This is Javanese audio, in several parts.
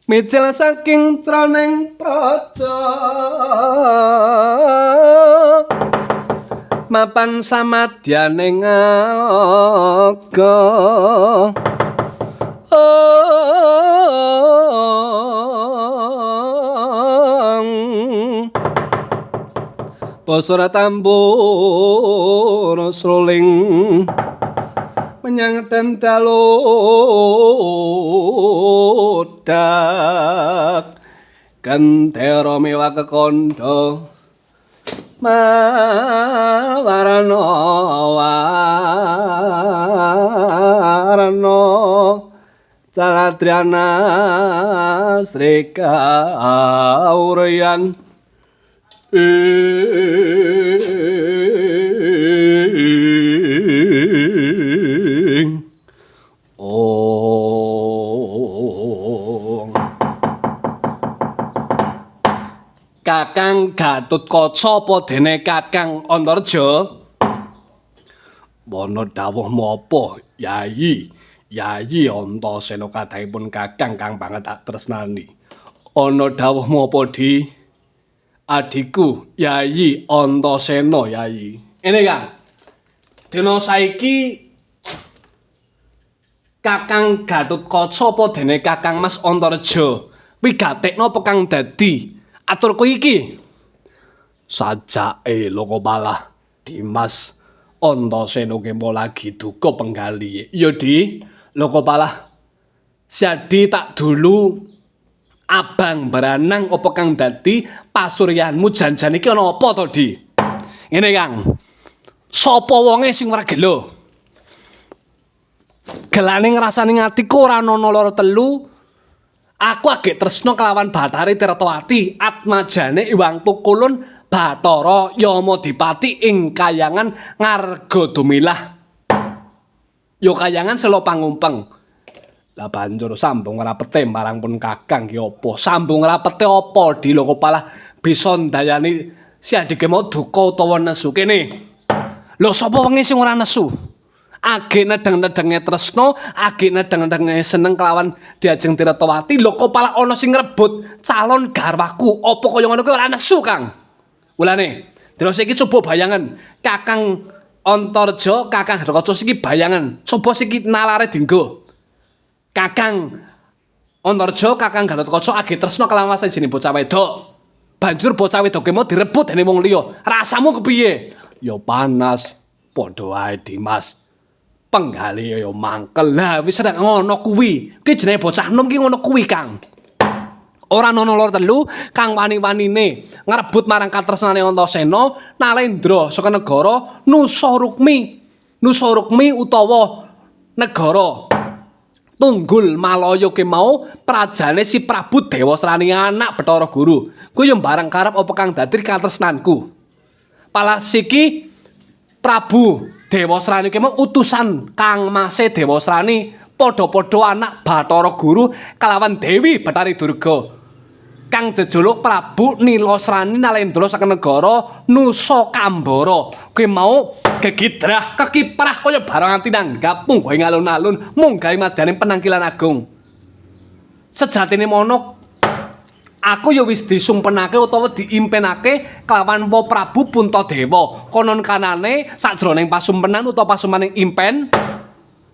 Micil saking jroning praja mapan samadyaning aga. Basa tambur sruling menyang dendalodak gendera mewah kekondo mawarana warna caladriana Sri Kauryan. Ong Kakang Gatotkaca apa dene Kakang Antarja? Wana dawuhmu apa, Yayi? Yayi Antasena kadhangipun Kakang kang banget tak tresnani. Ana dawuhmu apa, Di? Adhiku Yayi Antasena, Yayi. Ngene, Kang. Dina saiki Kakang Gatotkaca apa dene Kakang Mas Antarja wigatekno apa kang dadi aturku iki? Sajake loko malah Dimas Antasena kemo lagi duka penggali. Iya, Di. Loko palah Syadi tak dulu abang beranang apa kang dadi pasuryanmu jan-jan iki ana apa to, Di? Ngene, Kang. Sapa wonge sing ora gelo? Gelane ngrasani atiku ora ana loro telu. Aku agek tresna kelawan Bathari Tirtawati, atmajane Iwang Tukulun Bathara Yamadipati ing kayangan Ngarga Dumilah. Ya kayangan Sela Pangumpeng. Lah banjur sambung rapete marang pun Kakang ki apa? Sambung rapete apa, Di? Lho kok palah bisa ndayani si adike mau duka utawa nesu kene. Lho sapa wengi sing ora nesu? Age nedeng-nedenge tresna, age nedeng-nedenge seneng kelawan Diajeng Tirtawati. Lho kok palah ana sing ngrebut calon garwaku? Apa kaya ngono kuwi ora nesu, Kang? Mulane, terus iki coba bayangan Kakang Antarja, Kakang Gatotkaca iki bayangan. Coba siki nalare dinggo. Kakang Antarja, Kakang Gatotkaca age tresna kelawan sajining bocah wedok. Banjur bocah wedok mau direbut dening wong liya. Rasamu kepiye? Ya panas, padha wae Dimas. Penggali ya mangkel. Lah wis rek ngono kuwi. Ki jenenge bocah nom ki ngono kuwi, Kang. Ora ana loro telu kang wani-wanine ngrebut marang katresnane Antasena, Nalendra saka negara Nusa Rukmi. Nusa Rukmi utawa negara Tunggul Malaya ki mau prajane si Prabu Dewasrani anak Bathara Guru. Kuwi yo bareng karep apa kang dadi katresnanku. Palasiki Prabu Dewasrani ki mau utusan Kang Mase Dewasrani padha-padha anak Bathara Guru kalawan Dewi Bathari Durga. Kang jejuluk Prabu Nilasrani Nalendra saka negara Nusa Kambara. Kuwi mau gegidrah kekiprah kaya barongan tinanggap munggahe alun-alun munggahe madyaning penangkilan agung. Sejatine mono aku ya wis disumpenake utawa diimpenake kelawan Wa Prabu Puntadewa. Konon kanane sajroning pasumpenan utawa pasumpaning impen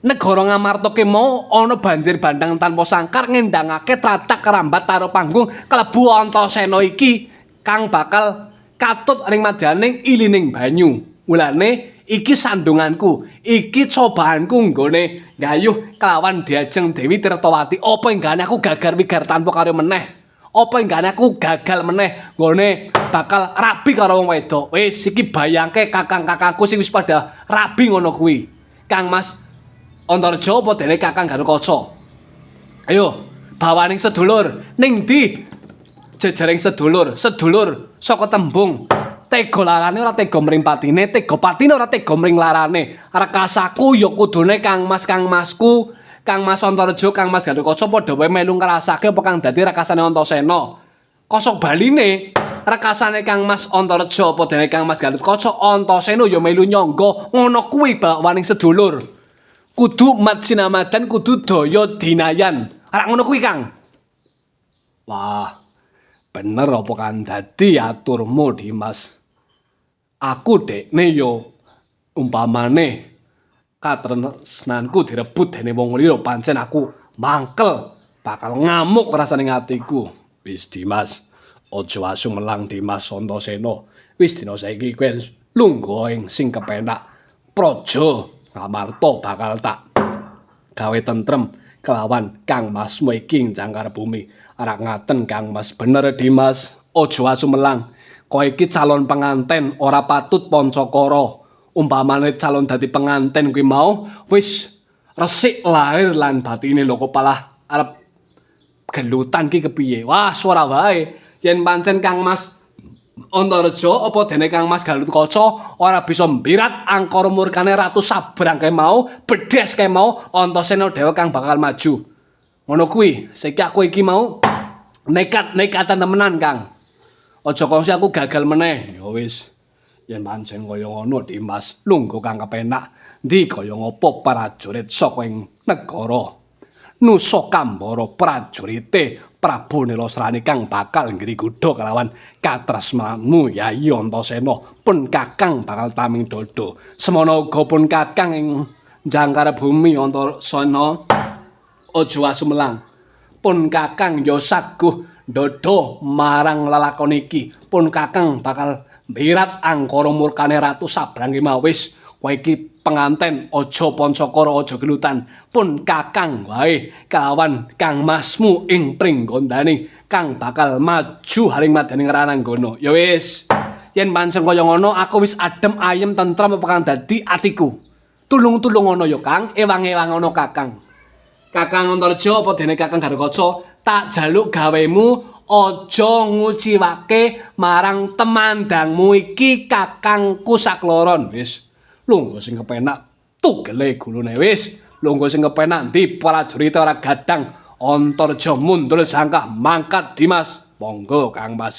negara Ngamarta ki mau ana banjir bandang tanpa sangkar ngendangake tratak kerambat taro panggung klebu Antasena iki kang bakal katut ring madyaning ilining banyu. Mulane iki sandunganku, iki cobaanku nggone gayuh kelawan Diajeng Dewi Tirtawati. Apa enggane aku gagal wigar tanpa karya meneh? Apa enggane aku gagal meneh nggone bakal rabi karo wong wedok? Wis iki bayangke kakang-kakangku sing wis pada rabi ngono kuwi. Kang Mas Antarja apa dene Kakang Gatotkaca? Ayo, bawaning sedulur ning ndi? Jejering sedulur, sedulur saka tembung. Tega larane ora tega mring patine, tega patine ora tega mring larane. Rekasaku ya kudune Kang Mas, Kang Masku, Kang Mas Antarja, Kang Mas Gatotkaca padha wae melu ngrasake apa kang dadi rekasane Antasena. Kosok baline rekasane Kang Mas Antarja apa dene Kang Mas Gatotkaca, Antasena ya melu nyangga ngono kuwi bawaning sedulur. Kudu mat sinamadan, kudu daya dinayan. Ora ngono kuwi, Kang. Wah, bener apa kan dadi aturmu, Dimas. Aku dekne yo umpamane katresnanku direbut dening wong liya, pancen aku mangkel, bakal ngamuk rasane atiku. Wis Dimas, aja asumelang Dimas Antasena. Wis dina saiki kowe lungguh ing sing kepenak. Praja Ngamarta bakal tak gawe tentrem kelawan Kang Masmu iki ing jangkar bumi. Ora ngaten Kang Mas, bener Dimas, aja asumelang. Kowe iki calon penganten ora patut pancakara. Umpamane calon dadi penganten kuwi mau wis resik lahir lan batine, lho kok malah arep gelutan ki kepiye? Wah, ora wae. Yen pancen Kang Mas Antareja apa dene Kang Mas Gatotkaca ora bisa mbirat angkara murkane Ratu Sabrang kae mau, bedes kae mau, Antasena dhewe kang bakal maju. Ngono kuwi, saiki aku iki mau nekat-nekatan temenan, Kang. Aja kongsi aku gagal meneh. Ya wis. Yen pancen kaya ngono Dimas, lungguh kang kepenak. Ndi kaya ngopo prajurit saka ing negara Nusa Kambara, prajurite Prabu Nilasrani kang bakal ngriguda kelawan katresnanmu Yayi Antasena, pun Kakang bakal taming dodo. Semono uga pun Kakang ing jangkar bumi Antasena, aja asumelang. Pun Kakang ya saguh dodo marang lelakon iki. Pun Kakang bakal mbirat angkara murkane Ratu Sabrang ki mau. Wis, kowe iki penganten, aja pancakara, aja gelutan. Pun Kakang wae kawan Kang Masmu ing Pringgondani kang bakal maju haring madaning rananggana. Ya wis, yen pancen kaya ngono aku wis adem ayem tentrem apa kang dadi atiku. Tulung-tulung ngono ya Kang, ewang-ewang ngono Kakang. Kakang Antareja apa dene Kakang Gatotkaca, tak jaluk gawemu aja nguciwake marang temandangmu iki kakangku sakloron. Wis, lungguh sing kepenak, tugele gulune wis. Lungguh sing kepenak, ndi prajurit ora gadang. Antareja mundur sangkah mangkat Dimas. Monggo Kang Mas.